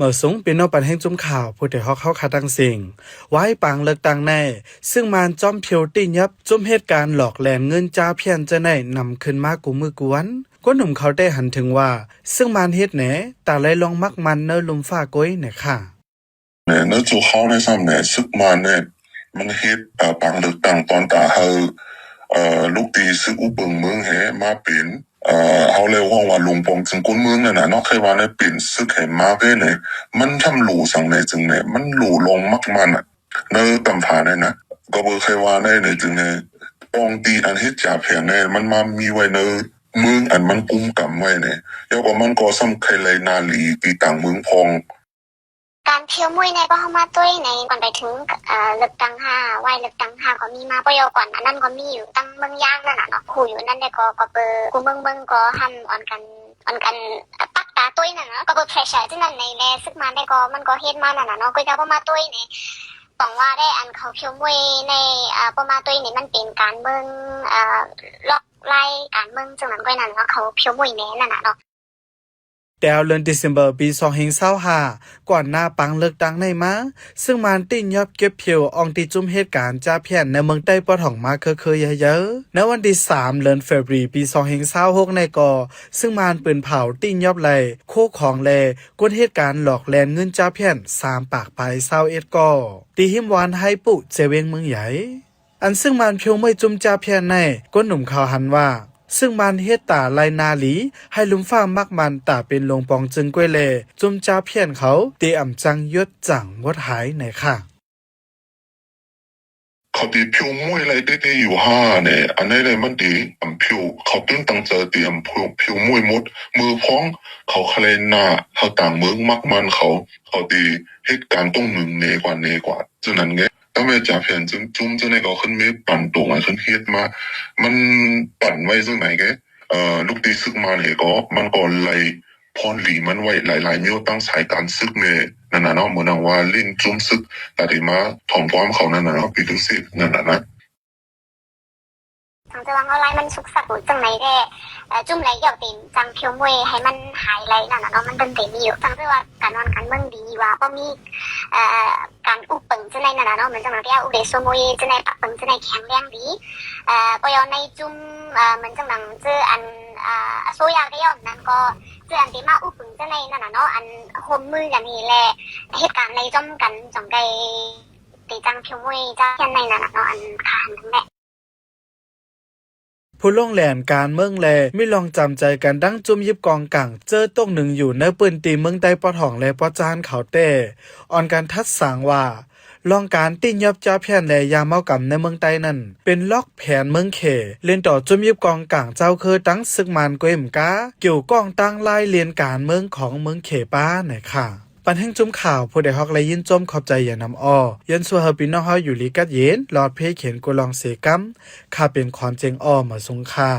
ເໝີສູງ ພີ່ນ້ອງປັນແຮງຈຸ້ມຂ່າວ ຜູ້ທີ່ຮັກເຮົາຂ້າຕັ້ງເສັງ. ວາຍປາງເລືອກຕັ້ງໃນ ຊຶກມານຈອມເພັ່ວຕິຫຍັບ ຈຸ້ມເຮັດການຫຼອກແລ່ນເງິນຈາພຽນຈະໄດ້ນຳຂຶ້ນມາກູ່ມື້ກູ່ວັນ. ຄົນໜຸ່ມເຂົາໄດ້ຫັນເຖິງວ່າ ຊຶກມານເຮັດແນ ຕາໄລ່ລອງມັກໝັ້ນເນີລຸມຟ້າກ້ວຍແນຄ່າ. ໃນຈຸດເຮົາໄດ້ຊ້ຳແນ ຊຶກມານແນ ມັນເຮັດ ເອີ ປາງເລືອກຕັ້ງຕອນຕາເຮົາ ເອີ ລູກຕີຊຶກອຸເປິງເມືອງແຮມາເປັນ ເອີ ເຮົາເລີຍຮ້ອງວ່າ ລົງປອງຈຶງກົ້ນເມືອງນັ້ນນະເນາະ ໃຄວ່າໃນເປັນຊຶກແຮມາເວແນ ມັນທຳໂຫຼສັງແນຈຶ່ງແນ ມັນໂຫຼລອງມັກໝັ້ນນະ ໃນຕຳພາໃນນະ ກໍເບີໃຄວ່າໃນໃນຈຶ່ງແນ ອອງຕີອັນເຮັດຈາແຜນແນ ມັນມາມີໄວ້ໃນເມືອງອັນມັນກຸມກຳໄວ້ແນ ແລ້ວກໍມັນກໍຊ້ຳໃຄໄລ່ນາລີຕີຕ່າງເມືອງພ້ອງ. ການເພັ່ວມົ້ຍໃນ ພໍເຮົາມາຕຸ້ຍໃນ ກ່ອນໄປເຖິງ ເອີ ເລືອກຕັ້ງຫ້າ ວາຍເລືອກຕັ້ງຫ້າກໍມີມາ ພໍເອົາກ່ອນອັນນັ້ນກໍມີຢູ່ ຕັ້ງເມືອງຢາງນັ້ນນະເນາະ ຮູ້ຢູ່ນັ້ນແດ່ ກໍ ກໍເປີ ກູ່ເມືອງ ເມືອງກໍຫ້າມອ່ອນກັນ ອ່ອນກັນ ປັກຕາຕຸ້ຍນັ້ນນະ ກໍເປີແພຣເຊີຈັ່ງນັ້ນໃນແລ ຊຶກມານໃດກໍ ມັນກໍເຮັດມານັ້ນນະເນາະ ກໍຈະບໍ່ມາຕຸ້ຍໃນ ຕ້ອງວ່າໄດ້ ອັນເຂົາເພັ່ວມົ້ຍໃນ ອ່າ ບໍ່ມາຕຸ້ຍໃນ ມັນເປັນການເມືອງ ອ່າ ລັອກລາຍການເມືອງຈັ່ງນັ້ນ ກໍນັ້ນເນາະ ເຂົາເພັ່ວມົ້ຍແນນັ້ນນະເນາະ. ແຕ່ເດືອນເດເຊັມເບີ ປີສອງພັນຊາວຫ້າ ກ່ອນໜ້າປາງເລືອກຕັ້ງໃນມາ ຊຶກມານຕິຫຍັບເກັບເພັ່ວ ອອງຕີຈຸ້ມເຮັດການຈາພຽນໃນເມືອງໃຕ້ປອດຫ້ອງມາເຄີໆໃຫຍ່ໆ. ໃນວັນທີສາມ ເດືອນເຟບຣູວາຣີ ປີສອງພັນຊາວຫົກໃນກໍ ຊຶກມານປືນເຜົາຕິຫຍັບໄລ່ ໂຄຂອງແລ ຄົນເຮັດການຫຼອກແລ່ນເງິນຈາພຽນ ສາມປາກປາຍຊາວເອັດກໍ ທີ່ຮິມວານໄຮປຸ ເຊວຽງເມືອງໃຫຍ່. ອັນຊຶກມານເພັ່ວມົ້ຍຈຸ້ມຈາພຽນໃນ ຄົນໜຸ່ມເຂົາຫັນວ່າ ຊຶກມານເຮັດຕາໄລ່ນາລີ ໃຫ້ລຸມຟ້າມັກໝັ້ນຕາເປັນລົງປອງຈຶງກ້ວຍແລ ຈຸ້ມຈາພຽນເຂົາ ທີ່ອຳຈັ່ງຢົດຈັງໝົດຫາຍໃນຄ່າ. ເຂົາຕີເພັ່ວມົ້ຍໄລ່ເຕະໆຢູ່ຫ້າແນ ອັນໃດໃດມັນຕີອຳເພັ່ວ ເຂົາຕື່ນຕັ້ງໃຈຕີອຳເພັ່ວ ເພັ່ວມົ້ຍໝົດ ມືພອງ ເຂົາຄະແລນາ ເຂົາຕ່າງເມືອງມັກໝັ້ນເຂົາ ເຂົາຕີເຮັດການຕ້ອງໜຶງເນກວ່າເນກວ່າ ຈັ່ງນັ້ນແງ ຕັ້ງແມ່ຈາພຽນຈຶ່ງຈຸ້ມ ຈັ່ງໃດກໍຂຶ້ນເມປັນຕົວໃໝ່ຂຶ້ນເຮັດມາ ມັນປັນໄວ້ຈັ່ງໃດແກ ເອີ ລູກຕີຊຶກມາເນກໍ ມັນກໍໄລ່ພອນລີມັນໄວ້ຫຼາຍໆ ມີທັງສາຍການຊຶກແນ ນັ້ນນະເນາະ ເໝືອນດັ່ງວ່າຫຼິ້ນຈຸ້ມຊຶກ ຕາທີ່ມາຖອມຄວາມເຂົານັ້ນນະເນາະ ປີຕຸສິດນັ້ນນະນະ. ຈັ່ງຊິວ່າເອົາໄລ່ມັນສຸກສັກຢູ່ຈັ່ງໃດແດ່ ເອີ ຈຸ້ມໄລ່ຢອກຕີນຈັ່ງເພັ່ວມົ້ຍໃຫ້ມັນຫາຍໄລ່ນັ້ນນະເນາະ ມັນເປັນໄປມີຢູ່ ຈັ່ງຊິວ່າການນອນການເມືອງດີວ່າບໍ່ມີ ເອີ ການອຸປຶງຈັ່ງໃດນັ້ນນະເນາະ ເໝືອນຈັ່ງໜັງທີ່ອຸເດໂຊໂມເຍຈັ່ງໃດ ປັກປຶງຈັ່ງໃດແຂງແຮງດີ ເອີ ບໍ່ຢອກໃນຈຸ້ມ ເອີ ເໝືອນຈັ່ງໜັງຈື່ອັນ ອາ ອາໂຊຢາກະຢອມນັ້ນກໍ ຈື່ອັນທີ່ມາອຸປຶງຈັ່ງໃດນັ້ນນະເນາະ ອັນຮ່ວມມືກັນນີ້ແຫຼະ ເຮັດການໄລ່ຈ້ອມກັນຈັ່ງໃດ ຕີຈັ່ງເພັ່ວມົ້ຍຈາກແຄນໃນນັ້ນນະເນາະ ອັນຂ້າຫັ້ນນັ້ນແຫຼະ. ຜູ້ລົງແລ່ນການເມືອງແລ ມີລອງຈຳໃຈກັນດັ່ງຈຸ້ມຢິບກອງກາງ ເຈີຕົກໜຶງຢູ່ໃນພື້ນທີ່ເມືອງໃຕ້ປອດຫ້ອງ ແລະ ປອດຈານເຂົາແຕ້ ອ່ອນກັນທັດສາງວ່າ ລອງການຕິຫຍັບຈາພຽນ ແລະ ຢາເມົາກຳໃນເມືອງໃຕ້ນັ້ນ ເປັນລັອກແຜນເມືອງເຂ ຫຼິ້ນຕໍ່ຈຸ້ມຢິບກອງກາງເຈົ້າຄືຕັ້ງຊຶກມານກ້ວຍມກາ ກ່ຽວຂ້ອງຕັ້ງລາຍລຽນການເມືອງຂອງເມືອງເຂປາໃນຄ່າ. ປັນແຮງຈຸ້ມຂ່າວ ຜູ້ໃດຮອກ ແລະ ຍິນຊົມ ຂອບໃຈຢ່ານຳອໍ ຢ້ອນຊ່ວຍໃຫ້ພີ່ນ້ອງເຮົາຢູ່ດີກັດເຢັນ ລອດເພເຂັນກຸລອງເສກຳ. ຂ້າເປັນຂອນເຈັງອໍ ມາສຸງຄ່າ.